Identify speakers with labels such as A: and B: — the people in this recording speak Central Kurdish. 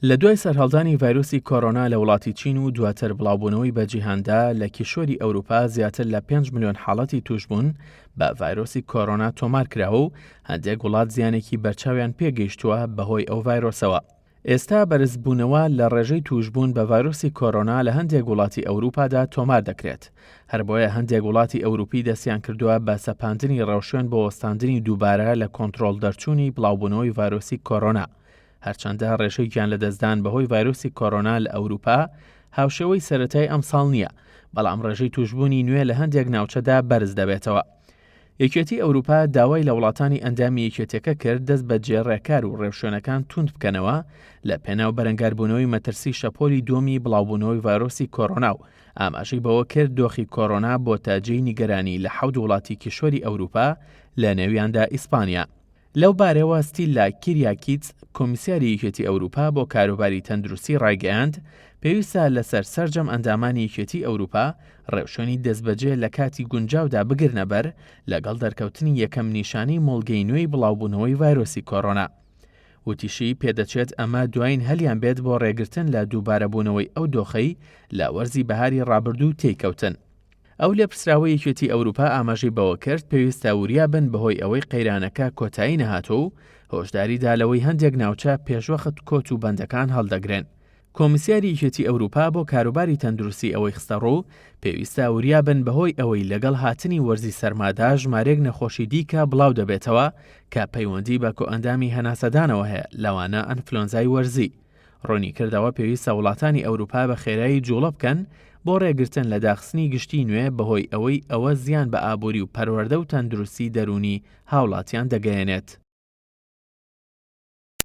A: لە دوای سەرهەڵدانی ڤایرۆسی کۆرۆنا لە وڵاتی چین و دواتر بڵاوبوونەوەی بە جیهاندا لە کیشوەری ئەوروپا زیاتر لە 5 ملیۆن حاڵەتی تووشبوون بە ڤایرۆسی کۆرۆنا تۆمار کراوە و هەندێک وڵات زیانێکی بەرچاویان پێگەیشتووە بەهۆی ئەو ڤایرۆسەوە. ئێستا بەرزبوونەوە لە ڕێژەی تووشبوون بە ڤایرۆسی کۆرۆنا لە هەندێک وڵاتی ئەوروپادا تۆمار دەکرێت. هەر بۆیە هەندێک وڵاتی ئەوروپی دەستیان کردووە بە سەپاندنی ڕێوشوێن بۆ وەستاندنی دووبارە لە کۆنترۆڵ دەرچوونی بڵاوبوونەوەی ڤایرۆسی کۆرۆنا. هەرچەندە ڕێژەی گیانلەدەستدان بەهۆی ڤایرۆسی کۆرۆنا لە ئەوروپا هاوشێوەی سەرەتای ئەمساڵ نییە، بەڵام ڕێژەی تووشبوونی نوێ لە هەندێک ناوچەدا بەرز دەبێتەوە. یەکێتی ئەوروپا داوای لە وڵاتانی ئەندامی یەکێتیەکە کرد دەست بەجێ ڕێکار و ڕێوشوێنەکان توند بکەنەوە لە پێناو بەرەنگاربوونەوەی مەترسی شەپۆلی دووەمی بڵاوبوونەوەی ڤایرۆسی کۆرۆنا و ئاماژەی بەوە کرد دۆخی کۆرۆنا بۆتە جێی نیگەرانی لە حەوت وڵاتی کیشوەری ئەوروپا لە نێویاندا ئیسپانیا. لەو بارەوە ستیلا کیریاکیدز، کۆمیسیاری یەکێتی ئەوروپا بۆ کاروباری تەندروستی ڕایگەیاند، پێویستە لەسەر سەرجەم ئەندامانی یەکێتی ئەوروپا ڕێوشوێنی دەستبەجێ لە کاتی گونجاودا بگرنەبەر لەگەڵ دەرکەوتنی یەکەم نیشانەی مۆڵگەی نوێی بڵاوبوونەوەی ڤایرۆسی کۆرۆنا. وتیشی، پێدەچێت ئەمە دوایین هەلیان بێت بۆ ڕێگرتن لە دووبارەبوونەوەی ئەو دۆخەی لە وەرزی بەهاری ڕابردوو تێیکەوتن. ئەو لێپرسراوەی یەکێتی ئەوروپا ئاماژەی بەوە کرد، پێویستە وریا بن بەهۆی ئەوەی قەیرانەکە کۆتایی نەهاتووە و هۆشداری دا لەوەی هەندێک ناوچە پێشوەخت کۆت و بەندەکان هەڵدەگرن. کۆمیسیاری یەکێتی ئەوروپا بۆ کاروباری تەندروستی ئەوەی خستەڕوو، پێویستە وریا بن بەهۆی ئەوەی لەگەڵ هاتنی وەرزی سەرمادا ژمارەیەک نەخۆشی دیکە بڵاودەبێتەوە کە پەیوەندی بە کۆئەندامی هەناسەدانەوە هەیە لەوانە ئەنفلۆنزای وەرزی. ڕوونیکردەوە پێویستە وڵاتانی ئەوروپا بە خێرایی جوڵە بکەن بۆ ڕێگرتن لە داخستنی گشتی نوێ بەهۆی ئەوەی ئەوە زیان بە ئابووری و پەروەردە و تەندروستی دەروونی هاوڵاتیان دەگەیەنێت.